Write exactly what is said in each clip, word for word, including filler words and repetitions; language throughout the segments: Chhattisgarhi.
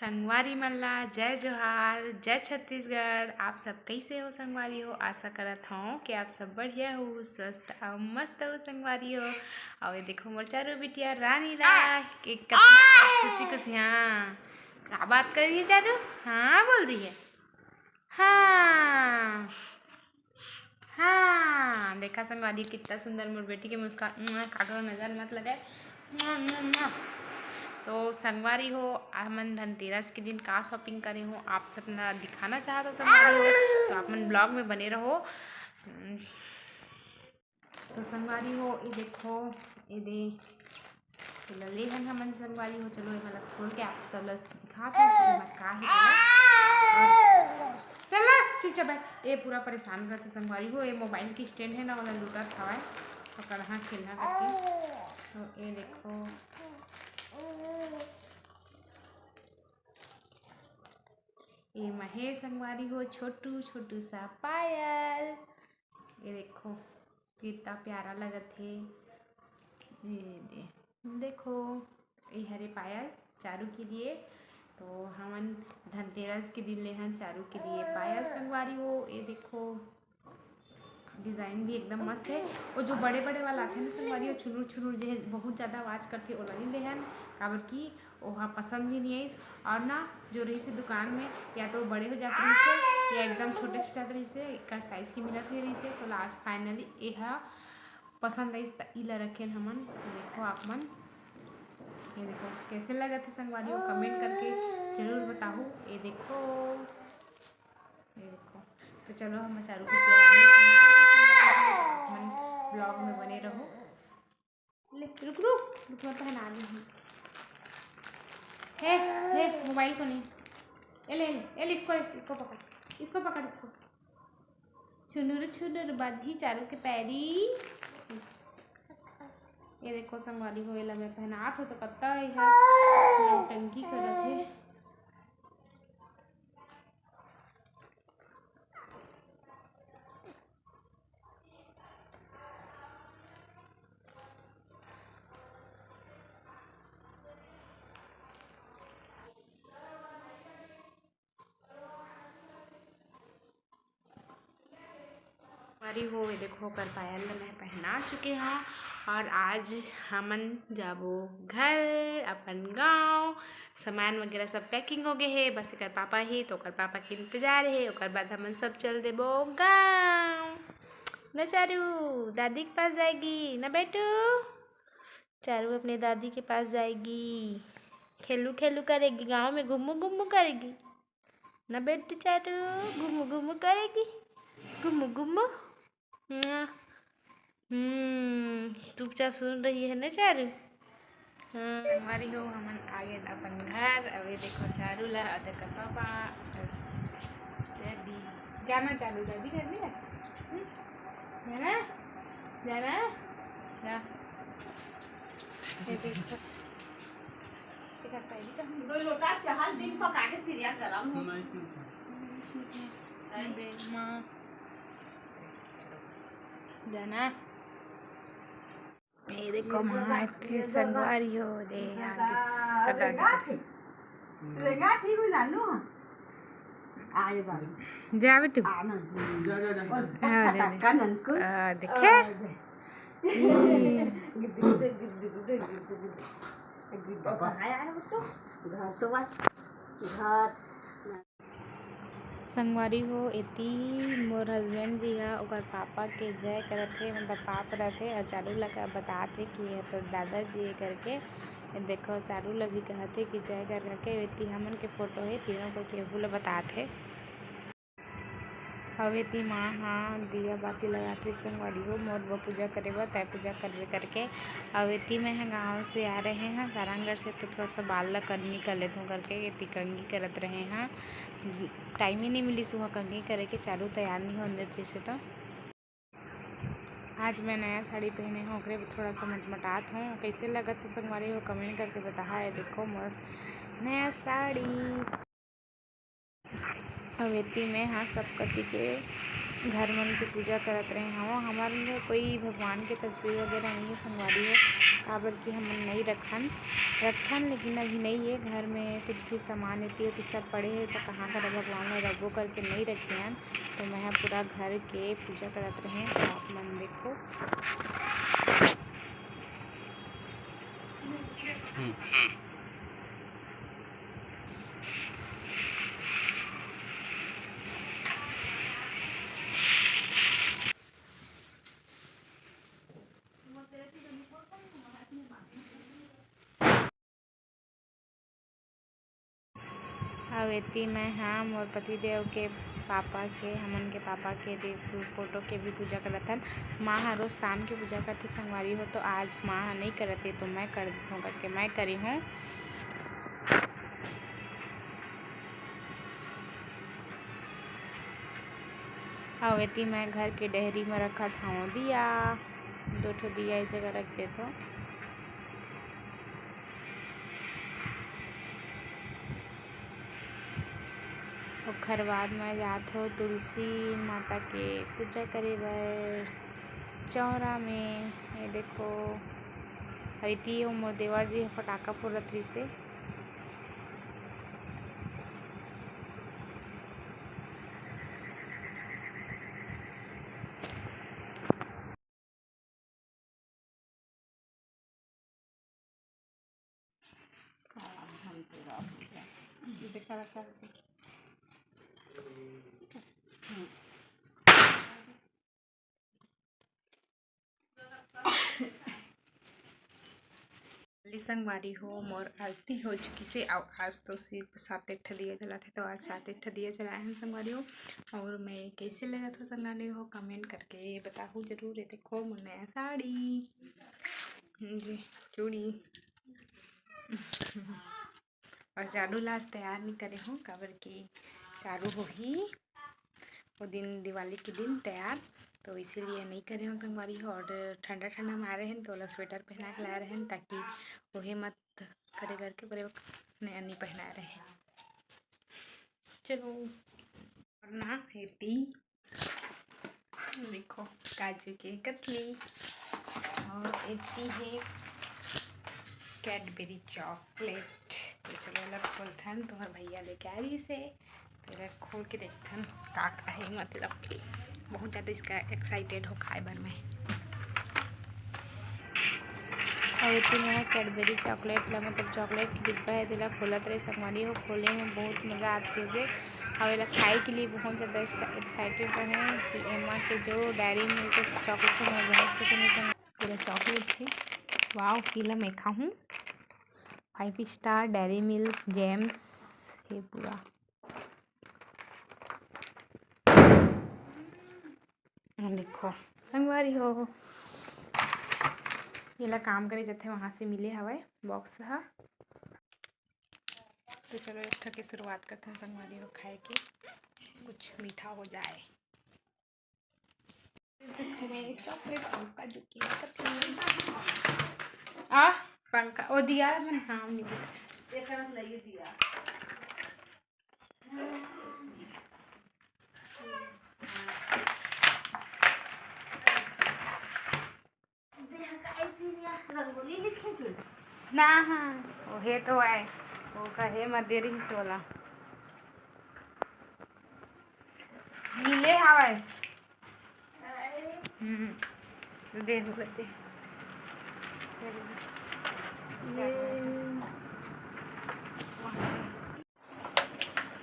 संगवारी मन ला जय जोहार, जय छत्तीसगढ़। आप सब कइसे हो संगवारी हो? आशा करत हौं कि आप सब बढ़िया हो, स्वस्थ अउ मस्त हो संगवारी हो। अउ ये देखो मोर चारू बिटिया रानी ला, के कतना खुशी खुशी, हाँ, का बात कर रही है चारू? हाँ बोल रही है, हाँ। हाँ, देखा संगवारी, कितना सुंदर मोर बेटी के मुस्कान। मुआ, काकरो नजर मत लगे। मुआ, मुआ, मुआ। तो संगवारी हो, हमन धनतेरस के दिन का shopping करे हो, आप सब ला दिखाना चाहत हो संगवारी हो, तो आप मन vlog में बने रहो। तो संगवारी हो, ये देखो, ये दे, एला ले हन हमन संगवारी हो। चलो, एमा ला खोल के आप सब ला दिखात हन कि एमा का हे तेला। और चल ना, चुपचाप बैठ। ए पूरा परेशान करथे संगवारी हो। ए mobile के stand हे ना, ओला लूटत हवय, पकड़हा खेलहा करके। तो ए देखो, एमा हे संगवारी हो, छोटू छोटू सा पायल। ये देखो, कितना प्यारा लगत हे। ये दे, देखो, ये हरे पायल चारू के लिए। तो हमन धनतेरस के दिन ले हन चारू के लिए पायल संगवारी हो। ये देखो, design भी एकदम मस्त हे। वो जो बड़े बड़े वाला आथे ना संगवारी, वो छुनुर छुनुर जे हे, बहुत ज़्यादा आवाज़ करथे, ओला नहीं लेहन, काबर कि ओहा पसंद भी नहीं आइस। और ना, जो रहिस हे दुकान में, या तो बड़े हो जात रहिस हे, या एकदम छोटे हो जात रहिस हे, एकर size के मिलत नहीं रहिस हे। तो last finally एहा पसंद आइस, त इला रखेन हमन। तो देखो आप मन, ये देखो कैसे लगत हे संगवारी हो, comment करके जरूर बताहू। ये देखो, ये देखो, तो चलो हम चारू के तैयार हो, आप मन vlog में बने रहो। ले, रुक, रुक, रुक, मैं पहना दी हूँ। हे, हे, mobile को नहीं। ए ले, ए ले, ए ले, इसको, इसको पकड़, इसको पकड़, इसको। छुनुर छुनुर बाजही चारू के पैरी। ये देखो संगवारी हो, एला मैं पहनात हो तो कत्ता एहा नौटंकी करत हे। संगवारी हो, ये देखो, ओकर पायल ल मैं पहना चुके हौं और आज हमन जाबो घर, अपन गाँव। सामान वगैरह सब packing हो गए हे, बस एकर पापा ही, तो ओकर पापा के इंतजार हे, ओकर बाद हमन सब चल देबो गाँव। न चारू, दादी के पास जाएगी ना बेटू? चारू अपने दादी के पास जाएगी, खेलू खेलू करेगी, गाँव में घुम्मू घुम्मू करेगी ना बेटू चारू, घुम्मू घुम्मू करेगी, घुम्मू घुम्मू। हम्म, चुपचाप सुन रही है ना चारू? हाँ, संगवारी हो, हमन आ गेन अपन घर। अब ये देखो चारू ला, अउ देखो पापा, अउ दादी। जाना चारू, दादी कर दिया? हम्म? जाना? जाना? जा। ये देखो। इधर पहली तो हम दो लोटा चाह दिन पका के पिरिया गरम हो। नहीं, कुछ नहीं। दे माँ। जाना। ये देखो माँ के संगवारी हो दे, आगे कदा रेंगा थी। रेंगा थी भी नानू। आए बाबू। जा बेटू। आना जी। जा, जा, जा। और हाँ, दे, दे। खटक्का ननको। आ, देखे? आ, दे। हम्म। गिद्दू, गिद्दू, गिद्दू, गिद्दू, गिद्दू। गिद्दू पापा। कहाँ आया है वो तो? घर तो बस। घर। संगवारी हो, एती मोर husband जी ह ओकर पापा के जय करत हे, मतलब पाप रथे, अउ चारू ला का बतात हे कि ये तोर दादा जी हे करके। देखो, चारू ला भी कहत हे कि जय कर करके। एती हमन के photo हे, तीनों को केहू ला बतात हे। अउ एती माँ ह दिया बाती लगात रहिस संगवारी हो, मोर बर पूजा करे बर, तै पूजा करबे करके। अउ एती मैं ह गाँव से आ रहे हैं सारंगढ़ से, तो थोड़ा सा बाल ला करनी कर लेथों करके एती कंघी करत रहे हैं। Time ही नहीं मिलिस उहाँ कंघी करे के, चारू तैयार नहीं होन देत रहिस हे तो। आज मैं नया साड़ी पहने हूँ, ओकरे बर थोड़ा सा मटमटात हूँ। कैसे लगत हे संगवारी हो, comment करके बताहा। ये देखो मोर नया साड़ी। अउ एती मैं ह सब कति के घर मन के पूजा करत रहे हवं। हमर में कोई भगवान के तस्वीर वगैरह नहीं है संगवारी हो, काबर कि हमन नहीं रखन, रखथन लेकिन अभी नहीं है घर में। कुछ भी सामान एती ओती सब पड़े है, तो कहाँ करा भगवान ला रखबो करके नहीं रखे हन। तो मैं ह पूरा घर के पूजा करत रहे, तो आप मन देखो। अउ एती मैं हा मोर पतिदेव के पापा के, हमन के पापा के दे-, फोटो के भी पूजा करत हन। माँ ह रोज शाम के पूजा करथे संगवारी हो, तो आज माँ ह नई करत हे, तो मैं कर देथों करके मैं करे हूँ। अउ एती मैं घर के डेहरी म रखत हवं दिया, दो ठो दिया एक जगह रख देथों। ओखर बाद मैं जात हो तुलसी माता के पूजा करे बर चौरा में। ये देखो, अउ एती ओ मोर देवर जी ह फटाका फोड़त रहिसे। संगवारी हो, मोर आरती हो चुकिसे, अउ आज तो सिर्फ साते ठा दिया जलाथे, तो आज साते ठा दिया जलाए हन संगवारी हो। अउ मैं कैसे लगत हो संगवारी हो, comment करके बताहू जरूर। ये देखो मोर नया साड़ी, ये चूड़ी। अउ चारू ला आज तैयार नई करे हों, काबर कि चारू होही ओ दिन, दिवाली के दिन तैयार, तो इसीलिए नई करे हों संगवारी हो। अउ ठंडा ठंडा मारे हे, तो ओला sweater पहना के लाए रहेन, ताकि ओहे मत करे करके पूरे नया नई पहनाए रहे। चलो, ना एती देखो काजू के कतली, अउ एती हे Cadbury chocolate। तो चलो, एला खोलथन, तुम्हर भैया लेके आ रहिसे, तो एला खोल के देखथन का का हे। मतलब कि बहुत ज़्यादा इसका excited हो खाए बर मैं। अउ एती मैं Cadbury chocolate ला, मतलब chocolate के डिब्बा हे, तेला खोलत रहे संगवारी हो। खोले में बहुत मजा आत रहिसे, अउ एला खाए के लिए बहुत ज़्यादा excited रहे कि एमा के जो Dairy Milk के chocolate हे, मोला बहुत पसंद हे। पूरा chocolate हे, wow, एला मैं खाहूँ। Five star Dairy Milk Gems हे पूरा। देखो संगवारी हो, एला काम करे जाथे, वहाँ से मिले हवय box ह। तो चलो, एक ठा के शुरुआत करथन संगवारी हो, खाए के कुछ मीठा हो जाए। Chocolate अउ काजू के कतली। आ पंखा, ओ दिया मन, हाँ, नहीं दिया। ना, हाँ, ओहे तो आए, ओ कहे म देरी से वाला मिले हवय। हम्म, दे दो, दे।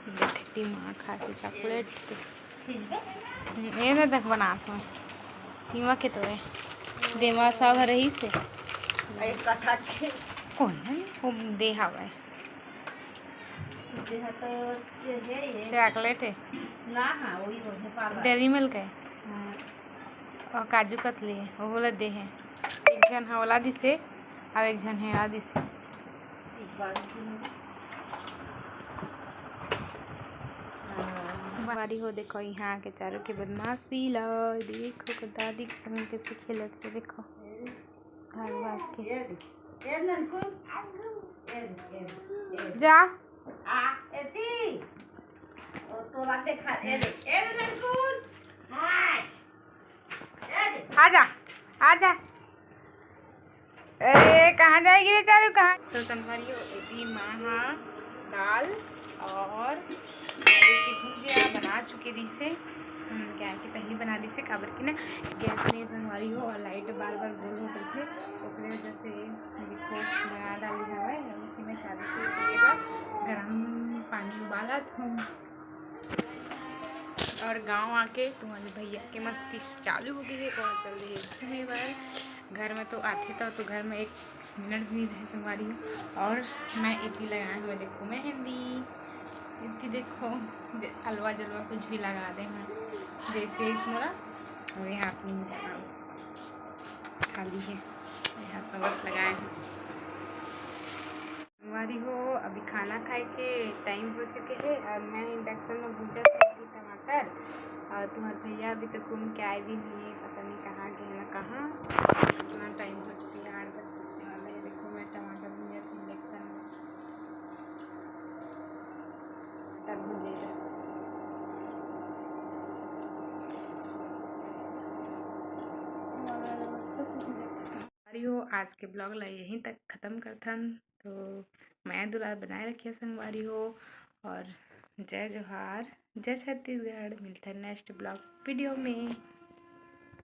देखती माँ खा के chocolate के। हम्म, ये ना देख बनात हूँ। इमा के तो है। देवा सब रही से। अरे कथा के। कौन है? वो दे हवा है। दे हा तो ये है ये। Chocolate है। ना हाँ, वही वो है पार्लर। Dairy Milk है। हाँ। अउ काजू कतली हे, ओहू ला दे हे। एक झन ह ओला दिसे, अउ एक झन हे एला दिसे। बारी हो, देखो इहाँ के चारों के बदमाशी ला, देखो ओकर दादी के संग कैसे खेलत हे, देखो भाग भाग के। जा। आ, एती। ओ, तोला देखा, ए रे, ए रे ननकुन। आ, कहाँ? तो संगवारी हो, एती माँ हा दाल और आलू की भुंजिया बना चुके रहिसे। हम क्या है कि पहली बना दीसे, काबर कि ना गैस नहीं संगवारी हो और लाइट बार बार गोल होत रहिथे, ओकरे वजह से देखो बना डाली हवय। अभी मैं चालू के लिए गरम पानी उबालत हूँ। और गांव आके तुम्हारे भैया के मस्ती चालू हो गई है, वहाँ चल रही है घूमे बर। घर में तो आथे तो, तो घर में एक मिनट भी नहीं संगवारी हूँ। और मैं इतनी लगाए हुए देखो मेहंदी, इतनी देखो जे-, अलवा जलवा कुछ भी लगा दे हैं जैसे इस मोला। और ये हाथ में नहीं लगाऊँ, खाली है ये हाथ में, बस लगाए हैं। संगवारी हो, अभी खाना खाए के टाइम हो चुके हैं और मैं इंडक्शन में भूंजा थी टमाटर। और तुम्हारे भैया अभी तो घूम के आए भी नहीं है, पता नहीं कहाँ गए ना कहाँ। इतना टाइम हो चुके हैं, आठ बज के वाले हैं। देखो मैं टमाटर भूंजा थी इंडक्शन में, तब भूंजेगा। संगवारी हो, आज के ब्लॉग ला यहीं तक खत्म करथन। तो मया दुलार बनाए रखिए संगवारी हो, और जय जोहार, जय छत्तीसगढ़। मिलथन नेक्स्ट ब्लॉग वीडियो में।